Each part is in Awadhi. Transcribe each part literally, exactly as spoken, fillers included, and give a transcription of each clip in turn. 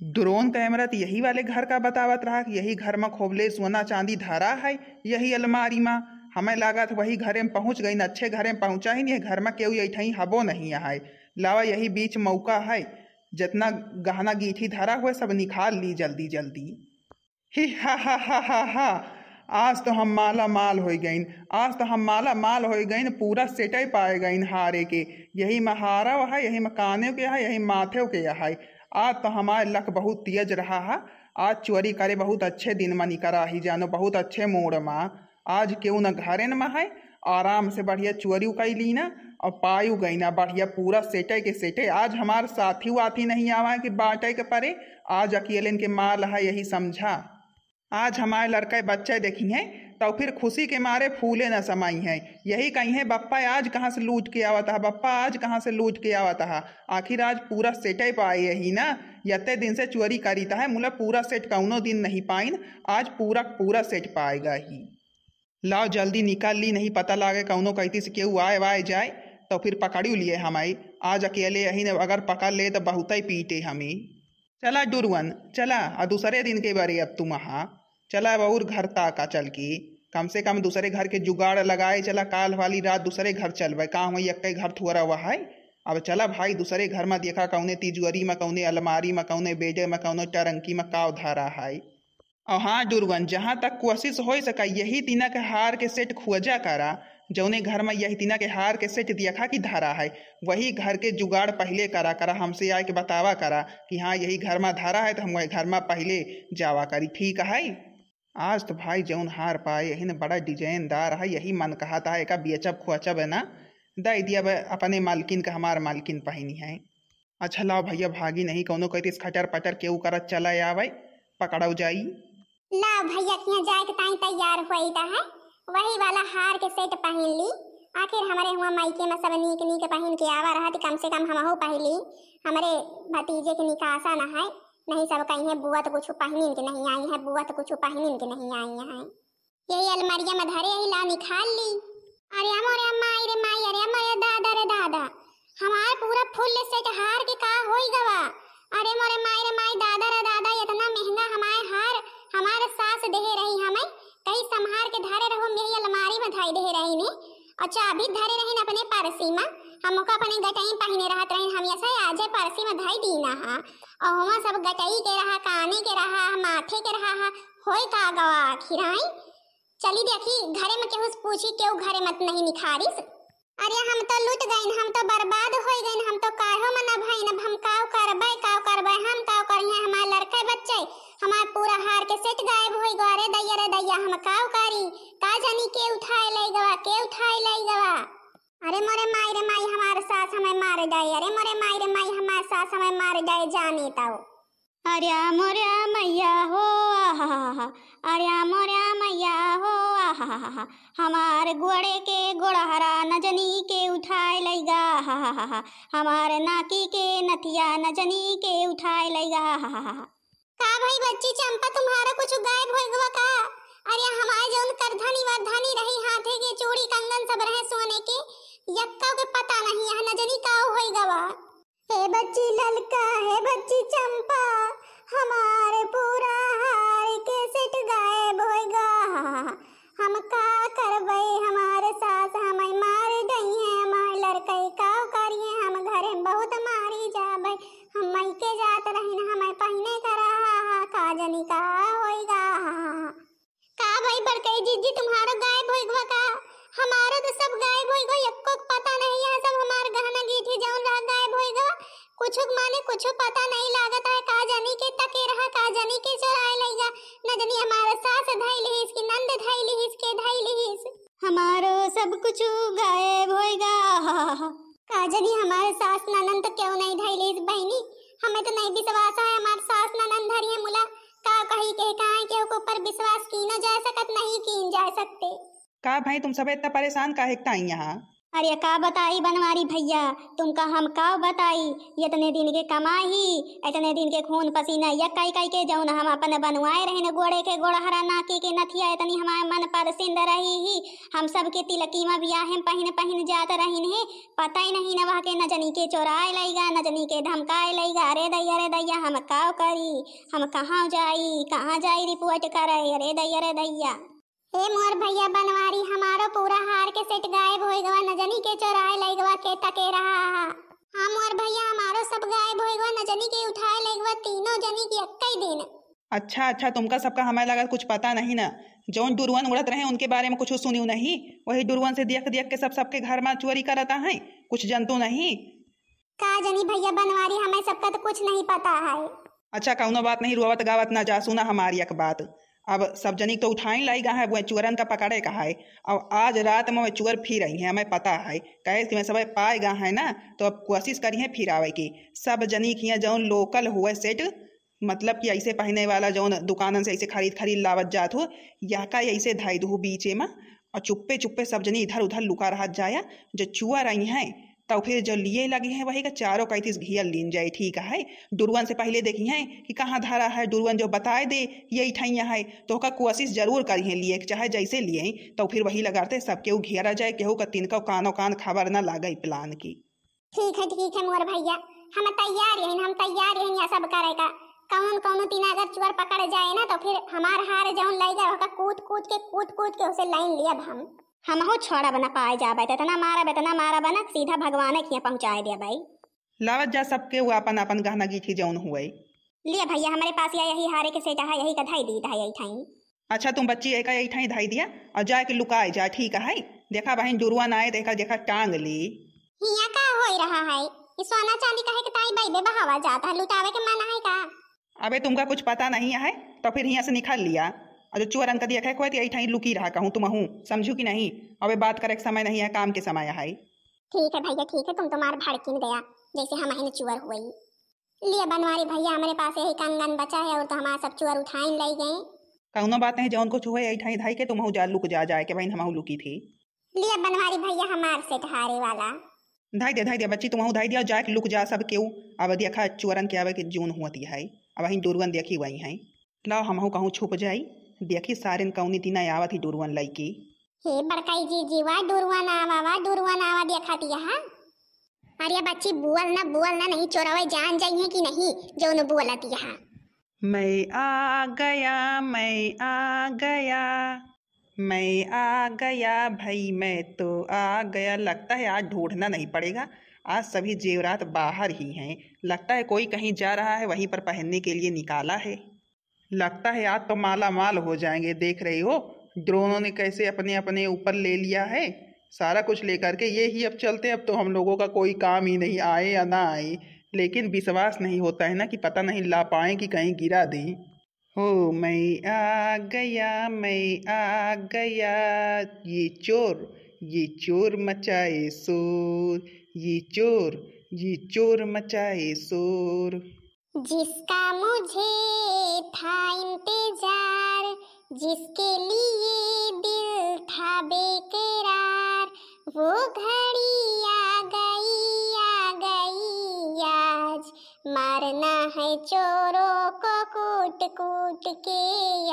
ड्रोन कैमरा त यही वाले घर का बतावत रहा कि यही घर मा खूबले सोना चांदी धरा है, यही अलमारी मा। हमें लागत वही घरे में पहुँच गइन, अच्छे घरे में पहुँचा ही नहीं, घर मा केहू ऐठई हबो नहीं है। लावा यही बीच मौका है, जितना गहना गीठी धरा हुए सब निकाल ली जल्दी जल्दी। ही हा हा हा हा हा। आज तो हम माला माल होइ गइन, आज तो हम माला माल होइ गइन, पूरा सेटै पाए गइन हारे के। यही मा हारौ है, यही मा कानेव के है, यही माथेव के है। आज तो हमार लक बहुत तेज रहा है, आज चोरी करे बहुत अच्छे दिन मा निकरा ही जानो, बहुत अच्छे मूड मा। आज केहू न घरे न मा है, आराम से बढ़िया चोरी कइ लीना और पायु गइना बढ़िया पूरा सेटै के सेटै। आज हमार साथी वाथी नहीं आवा है कि बाँटै के परे, आज अकेले इनके माल है यही समझा। आज हमारे लड़का बच्चे देखिहैं तो फिर खुशी के मारे फूले न समाइहैं, यही कहिहैं बप्पा आज कहाँ से लूट के आवत हा, बप्पा आज कहाँ से लूट के आवत हा। आखिर आज पूरा सेटै पाए यही ना, यत्ते दिन से चोरी करीत है, मुला पूरा सेट कौनो दिन नहीं पाइन, आज पूरा पूरा सेट पाएगा ही। लाओ जल्दी निकाल ली, नहीं पता लागे कौनो कैती से केहू आए वाए जाए तो फिर पकड़ियो लिए हमें। आज अकेले यही न अगर पकड़ ले तो बहुतै पीटे हमें। चला डुरुअन, चला, आ दूसरे दिन के बारे अब तुम आहा। चला अब और घर ताका चल के, कम से कम दूसरे घर के जुगाड़ लगाए चला। काल वाली रात दूसरे घर चलबे, का हुआ यक्के घर थुअरा हुआ है। अब चला भाई दूसरे घर मा देखा, कौने तिजुअरी मा, कौने अलमारी मा, कौने बेडे मा, कौने टरंकी मा काव धरा है। और हाँ डुरुअन, जहाँ तक कोशिश होइ सका यही तिना के हार के सेट खोजा करा, जौने घर मा यही तिना के हार के सेट देखा कि धरा है, वही घर के जुगाड़ पहिले करा करा, हमसे आए के बतावा करा कि हाँ यही घर मा धरा है तो हम वही घर मा पहिले जावा करी, ठीक है। आज तो भाई जौन हार पाए यही न बड़ा डिजाइनदार है, यही मन कहत है एका बेचब खोचब है ना, दे दिया बे अपने मालकिन का, हमार मालकिन पहिनी है। अच्छा लाओ भैया भागी नहीं, कौनो कहती खटर पटर केहू करत चला आवे, पकड़ाऊ जाई। लाओ भैया किहाँ जाए के ताई तैयार होई दा है, वही वाला हार के सेट पहिन ली। आखिर हमरे हुआ मायके मा सब नीक नीक पहिन के आवा रहत, कम से कम हमहू पहिली। हमरे भतीजे के निकासा न है, नहीं सब कहिहैं बुआ तो कुछ पहिनिन के नहीं आई है, बुआ तो कुछ पहिनिन के नहीं आई है। यही अलमारिया मा धरे ही ला निकाल ली। अरे मोरे माई रे माई, अरे मोरे दादा रे दादा, हमार पूरा फुल सेट हार के का होई गवा। अरे मोरे माई रे माई, दादा रे दादा, इतना महंगा हमार हार हमार सास देहे रही हमें, कहीं संभार के धरे रहो, यही अलमारी मा धई देहे रही ने। और चाभी धरे रही अपने परसी मा, हमको अपने गटई पहिने रहत रही, हम ऐसे आजे परसी मा धई दीना हा। और हुआ सब गटई के रहा, काने के रहा, माथे के रहा हा, होई का गवा आखिर आई। चली देखी घरे मा केहू से पूछी, केहू घरे मा त नहीं निखारिस। अरे हम तो लुट गइन, हम तो बर्बाद होइ गइन, हम तो काहो मा न भइन, अब हम काव करबै, काव करबै, हम काव करिहैं, हमार लड़के बच्चे, हमार पूरा हार के सेट गायब होइ गवा। अरे दैया रे दैया, हम काव करी, का जानी के उठाए लइ गवा, के उठाए लइ गवा। अरे मोरे माई रे माई, हमार सास हमें मार जाए, अरे मोरे माई रे माई, हमार सास हमें मार जाए, जानी ताऊ। अरे मोरे मैया हो, आहा, अरे मोरे मैया हो, आहा, हमार गोड़े के गोड़हरा नजनी के उठाए लइगा, आहा, हमार नाकी के नथिया नजनी के उठाए लइगा, आहा। का भाई बच्ची चंपा, तुम्हारा कुछ गायब होइ गवा का? अरे हमार जौन करधनी वरधनी रही, हाथे के चूड़ी कंगन सब रहे सोने के, यक्का के पता नहीं है, नजनी का होइ गवा। हे बच्ची ललका, हे बच्ची चंपा, हमार पूरा हार के सेट गायब होइ गा। हम का करबै, हमार सास हमें मार डइहैं, हमार लड़के का करिहैं, हम घरे में बहुत मारी जाबै। हम मइके जात रहिन, हमें पहिने का रहा हा, का जनी का होइ गा। का भाई बड़कई जिज्जी, तुम्हारो गायब होइ गवा का? हमारो तो सब गायब होइ गवा, एक्को के पता नहीं है। सब हमार गहना गीठी जौन रहा गायब होइ गवा, कुछो के माने कुछो पता नहीं लागत है। का जानी के तके रहा, का जानी के चोराए लइगा, न जानी हमार सास धई लिहिस कि नंद धई लिहिस, के धई लिहिस। हमारो सब कुछ गायब होइ गा। का जानी हमार सास ननंद क्यों नहीं धई लिहिस बहिनी, हमें तो नहीं विश्वास है हमार सास ननंद धरी है मुला। का कही के काहे के ओकर ऊपर विश्वास कीनो जा सकत, नहीं कीन जा सकते। का भाई तुम सब इतना परेशान काहे के ताई यहाँ? अरे का बताई बनवारी भइया, तुमका हम का बताई, इतने दिन के कमाई ही, इतने दिन के खून पसीना एक कई कई के जौन हम अपन बनवाए रहिन गोड़े के गोड़हरा नाके के नथिया, इतनी हमारे मन परसिंद रही ही। हम सबके तिलकी मा बियाहे मा पहिन पहिन जात रहिन ही, पता ही नहीं न वह के न जनी के चोराए लइगा, न जनी के धमकाए लइगा। अरे दैया रे दैया, हम का करी, हम कहाँ जाई, कहाँ जाई रिपोर्ट करे? अरे दैया रे दैया। ए मोर भइया बनवारी, हमारो पूरा हार के सेट गायब होइ गवा, न जनी के चोराए लइगवा के तके रहा हा। हाँ मोर भइया, हमारो सब गायब होइ गवा, न जनी के उठाए लइगवा, तीनों जनी के एक्कई दिन। अच्छा अच्छा, तुमका सबका हमें लगत कुछ पता नहीं ना, जौन डुरुअन उड़त रहे उनके बारे में कुछ सुनियो नहीं, वही डुरुअन से देख देख के सब सबके घर में चोरी करत हैं, कुछ जनतो नहीं। का जनी भइया बनवारी, हमें सबका तो कुछ नहीं पता है। अच्छा कौनो बात नहीं, रोवत गावत ना जा, सुना हमारी एक बात। अब सब जनी तो उठाइन लइगा है, वह चुअरन का पकड़े का है। अब आज रात में वह चुअर फिर आई हैं, हमें पता है, कहे कि मैं सब पाए गा है ना, तो अब कोशिश करिहैं फिर आवे की। सब जनी किया जौन लोकल हुए सेट, मतलब कि ऐसे पहिने वाला जौन दुकानन से ऐसे खरीद खरीद लावत जात हो, यह का ऐसे धई दू बीचे में, और चुप्पे चुप्पे सब जनी इधर उधर लुका रहत जाया। जो चुअर आई हैं तो फिर जो लिए लगी हैं वही का चारों कैथिस घियल लीन जाए, ठीक है। डुरुअन से पहिले देखिहैं कि कहाँ धरा है, डुरुअन जो बताए दे यही ठैया है, तो ओका कोशिश जरूर करिहैं लिए के, चाहे जैसे लिए, तो फिर वही लगाते सब केहू घेरा जाए, केहू का तिनका कानो कान खबर ना लागे प्लान की। ठीक है, ठीक है मोर भइया, हम तैयार हइन, हम तैयार हइन यह सब करे का। कौन कौनो तीन अगर चुअर पकड़ जाए ना तो फिर हमार हार जौन लइगा ओका कूद कूद के, कूद कूद के उसे लाइन लियब हम। हमहू छोड़ब न पाए जाबे, त इतना मारब, इतना मारब न, सीधा भगवान के हियां पहुँचाए देबे। लावत जा सबके वो अपन अपन गहना गीठी जौन हुए। लिया भइया, हमरे पास या यही हारे के सेट है, यही का धई दी, धई आई ठाई। अच्छा तुम बच्ची, एका यही ठाई धई दिया और जाए के लुकाए जा, ठीक है। देखा बहिन, डुरुअन आए, देखा, देखा टांग ली। हिया का होई रहा है? ये सोना चांदी कहे के ताई बैबे बहावा जाता है, लुटावे के मन है का? अबे तुमका कुछ पता नहीं है तो फिर हियां से निकल लिया। और जो चुअरन का दिया खे खोए, यही ठाई लुकी रहा कहूँ तुमहू, समझू कि नहीं? अबे बात करे के समय नहीं है, काम के समय है। ठीक है भइया, ठीक है, तुम तुम्हार भड़किन गया, जैसे हम अहिन चुअर हुई। लिया बनवारी भइया, हमरे पास यही कंगन बचा है और तो हमार सब चुअर उठाइन लई गए। कौनो बात नहीं, जौन कुछ हुए यही ठाई धाई के तुमहू जा, लुक जा, जाए के बहिन हमहू लुकी थी। लिया बनवारी भइया, हमार सेट हारे वाला। धाई दे, धाई दे बच्ची, तुमहू धाई दिया, जाए के लुक जा सब केहू। अब देखा चुअरन के आवे के जून हुअती है, अब अहिन डुरुअन देखी वही है। लाओ हमहू कहूँ छुप जाई, देखी सारिन कौनी तीना आवत ही डुरुअन लइकी। हे बड़काई जीजी, वा डुरुअन आवा, वा डुरुअन आवा, देखा तिया हा। अरे बच्ची बोल ना, बोल ना, नहीं चोरवे जान जाइए कि नहीं जौन बोलत यहाँ। मैं आ गया, मैं आ गया, मैं आ गया भाई, मैं तो आ गया। लगता है आज ढूंढना नहीं पड़ेगा, आज सभी जेवरात बाहर ही हैं। लगता है कोई कहीं जा रहा है, वहीं पर पहनने के लिए निकाला है। लगता है आज तो माला माल हो जाएंगे। देख रही हो ड्रोनों ने कैसे अपने अपने ऊपर ले लिया है सारा कुछ लेकर के। ये ही अब चलते, अब तो हम लोगों का कोई काम ही नहीं, आए या ना आए। लेकिन विश्वास नहीं होता है ना कि पता नहीं ला पाए कि कहीं गिरा दें। हो मैं आ गया, मैं आ गया, ये चोर, ये चोर मचाए शोर, ये चोर, ये चोर मचाए शोर। जिसका मुझे था इंतजार, जिसके लिए दिल था बेकरार, वो घड़ी आ गई, आ गई आज। मारना है चोरों को कूट कूट के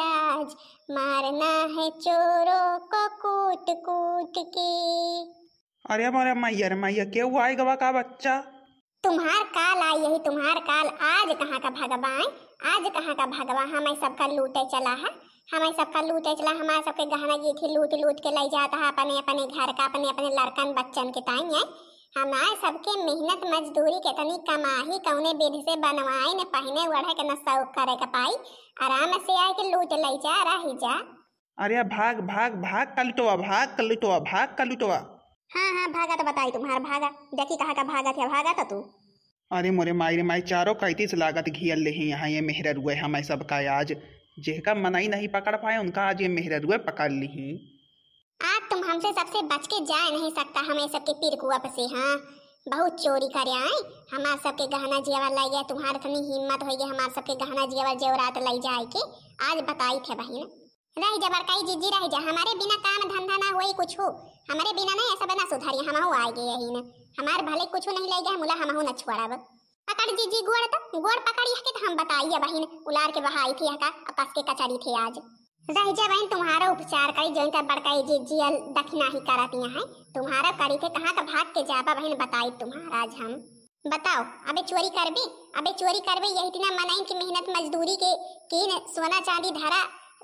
आज, मारना है चोरों को कूट कूट के। अरे मोरे मैया रे मैया, केहू आइ गवा का बच्चा? तुम्हार काल आई यही, तुम्हार काल। आज कहाँ का भगवा है, आज कहाँ का भगवा। हमें सबका लूटे चला है, हमें सबका लूटे चला, हमारे सबके गहना गीठी लूट लूट के लई जाता है अपने अपने घर का, अपने अपने लड़कन बच्चन के ताई है। हमारे सबके मेहनत मजदूरी के तनी कमाही कौने विधि से बनवाई न पहिने ओढ़े के न शौक करे के पाई, आराम से आए के लूट लई जा, रही जा। अरे भाग भाग भाग कलुटवा, भाग कलुटवा, भाग कलुटवा। हाँ हाँ, भागा तो बताई तुम्हार, भागा, देखी कहाँ का भागत है, भागा तो तू। अरे मोरे माई रे माई, चारों कैतीस लागत घियल लेही यहाँ ये मेहररुए हमें सबका आज। जेहका मनई नहीं पकड़ पाए उनका आज ये मेहररुए पकड़ लिही। आज तुम हमसे सबसे बच के जाए नहीं सकता, हमें सबके पिरकुआ पे से। हाँ, बहुत चोरी करे आए, हमार सबके गहना जेवर लई गया, तुम्हार इतनी हिम्मत होई गई हमार सबके गहना जेवर जेवरात लई जाए के। आज बताई थे बहिन। रह जा बड़काई जीजी, रह जा, हमरे बिना काम धंधा ना होई कुछु, हमरे बिना नहीं ऐसा बना सुधारी, हमहू आए गए यही ने, हमार भले कुछु नहीं ले गए, मुला हमहू न छोड़ब। पकड़ जीजी गोड़, तो गोड़ पकड़ी है कि तो हम बताइए बहिन, उलार के बहाई थी का, अब कस के कचरी थे आज। रह जा बहिन, तुम्हारा उपचार करी, जो इनका बड़काई जीजी अल दखिना ही करती हैं, तुम्हारा करी थे कहाँ का भाग के जाबा बहिन, बताई तुम्हारा आज हम। बताओ, अबे चोरी करबे, अबे चोरी करबे, यही इतना मनई की मेहनत मजदूरी के कीन सोना चांदी धरा,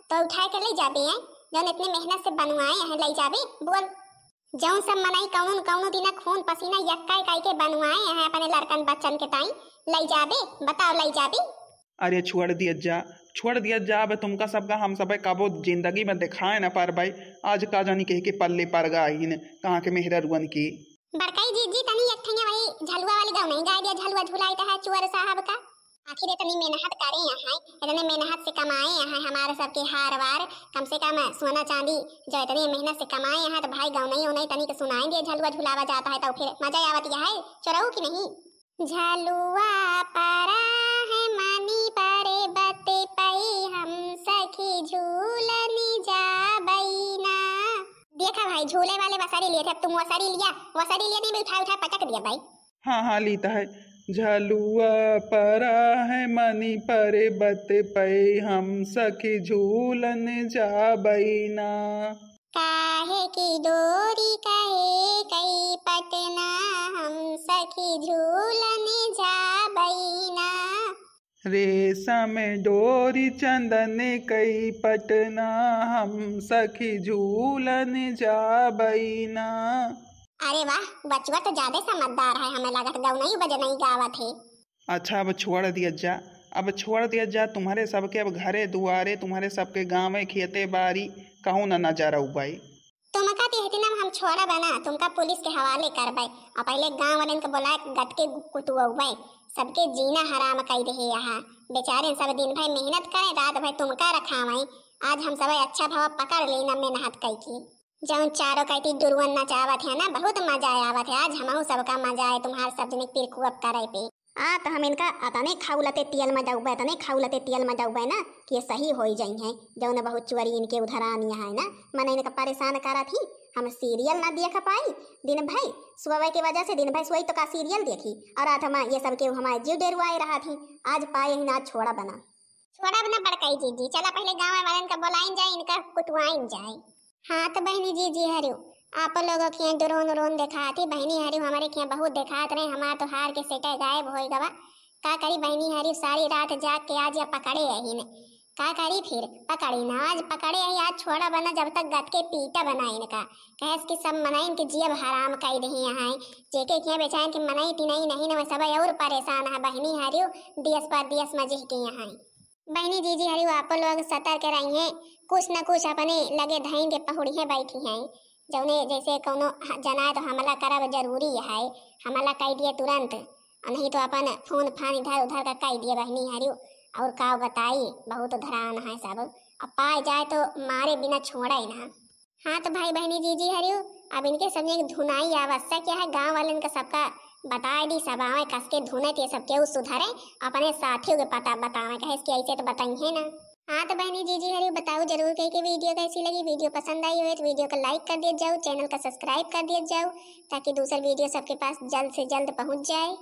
तो उठाए के ले जाबे हैं, जौन इतने मेहनत से बनवाए हैं, ले जाबे, बोल। जौन सब मनई कौनो न कौनो दिना खून पसीना यक्का काई के बनवाए हैं अपने लड़कन बच्चन के ताई, ले जाबे, बताओ, ले जाबे। अरे छोड़ दिया जा, छोड़ दिया जा, अब तुमका सबका हम सब कबो जिंदगी में दिखाए न पारबे। आज का जानी कह के पल्ले पड़ गए इन कहाँ के मेहररुअन के। बड़काई जीजी, तनी एक ठैया वही झलुआ वाली गाँव नहीं गाय दिया, झलुआ झुलाई तो है चुअर साहब का। आखिर इतनी मेहनत करे यहाँ, इतने मेहनत से कमाए यहाँ हमारे सबके हार वार, कम से कम सोना चांदी जो इतनी मेहनत से कमाए यहाँ, तो भाई गाँव नहीं उन्हें तनी के सुनाई दिए, झलुआ झुलावा जाता है तो फिर मजा आवत यह है, चोरऊ की नहीं। झलुआ परा है मनी परे बते पई, हम सखी झूलन जाबई ना। देखा भाई, झूले वाले वसरी लिए थे, अब तुम वसरी लिया, वसरी लिया नहीं, उठा उठा पटक दिया भाई। हाँ हाँ, लीता है। झलुआ परा है मनी परे बते पई, हम सखी झूलन जाबई ना। काहे की डोरी कहे कई पटना, हम सखी झूलन जाबई ना। रेशम डोरी चंदन कई पटना, हम सखी झूलन जाबई ना। अरे वाह, बचवा तो ज्यादा समझदार है, हमें लागत गौनई बजनई गावत है। अच्छा, अब छोड़ दिया जा, अब छोड़ दिया जा। तुम्हारे सबके अब घरे दुआरे, तुम्हारे सबके गाँवे खेते बारी, कहूँ न नजर अउबे। तुमका तो इतना हम छोड़ब ना, तुमका पुलिस के हवाले करबे। आ पहले गाँव वालन के बुलाए के गटके कुटुआबे, सबके जीना हराम कई दे यहाँ। बेचारे सब दिन भर मेहनत करे, रात भर तुमका रखावे। आज हम सब अच्छा भाव पकड़ लेना मेहनत कई की। जौन चारों कइती डुरुअन नचावत है ना, बहुत मजा आवत है। आज हमहू सबका मजा आए तुम्हार सब जने पिरकुअप करे पे। आ, त हम इनका अतने खाउलते तियल में जाउबे, अतने खाउलते तियल में जाउबे ना कि ये सही होई जइहैं, जौन बहुत चुअरी इनके उधरानी है ना, मने इनका परेशान करत ही। हम सीरियल ना देख पाई दिन भर, सुबह के वजह से दिन भर सोई तो का सीरियल देखी, और रात हम ये सब के हमारे जीव डेरुआए रहत ही। आज पाए ही ना, छोड़ब ना। छोड़ब ना बड़काई जीजी, चला पहले गाँव वालन का बुलाइन जाए, इनका कुटवाइन जाए। हाँ तो बहिनी जीजी हरियो, आप लोगों के यहाँ ड्रोन व्रोन देखात ही बहिनी हरियो, हमरे के यहाँ बहुत देखात रहे, हमार तो हार के सेटे गायब होई गवा। का करी बहिनी हरियो, सारी रात जाग के आज या पकड़े यही ने। का करी फिर, पकड़ी ना, आज पकड़े यही, आज छोड़ब ना जब तक गटके पीटब ना इनका। कहेस कि सब मनइन के जियब हराम कई दही यहाँ, जेके के यहाँ बेचाइन के मनई तिनई नहीं न, सब और परेशान है बहिनी हरियो, दियस पर दियस मजे के यहाँ। बहिनी जीजी हरियो, आपो लोग सतर्क रहिए, कुछ न कुछ अपने लगे धइन के पहुड़िए बैठी हैं, जौने जैसे कौनो ह-, जनाए तो हमला करब जरूरी है, हमला कई दिए तुरंत, और नहीं तो अपन फोन फान इधर उधर का कई दिए बहिनी हरियो। और का बताई, बहुत धरान है सब, अब पाए जाए तो मारे बिना छोड़े ना। हाँ तो भाई बहिनी जीजी हरियो, अब इनके सब एक धुनाई आवश्यक है, गाँव वाले इनका सबका बताए दी, सब आवे कस के धुने ते सब केहू सुधरे, अपने साथियों के पता बतावे, कहे कि ऐसे तो बताइए ना। हाँ तो बहिनी जीजी हरियो, बताओ जरूर कह के वीडियो कैसी लगी। वीडियो पसंद आई हो तो वीडियो को लाइक कर दिया जाओ, चैनल का सब्सक्राइब कर दिया जाओ, ताकि दूसर वीडियो सबके पास जल्द से जल्द पहुँच जाए।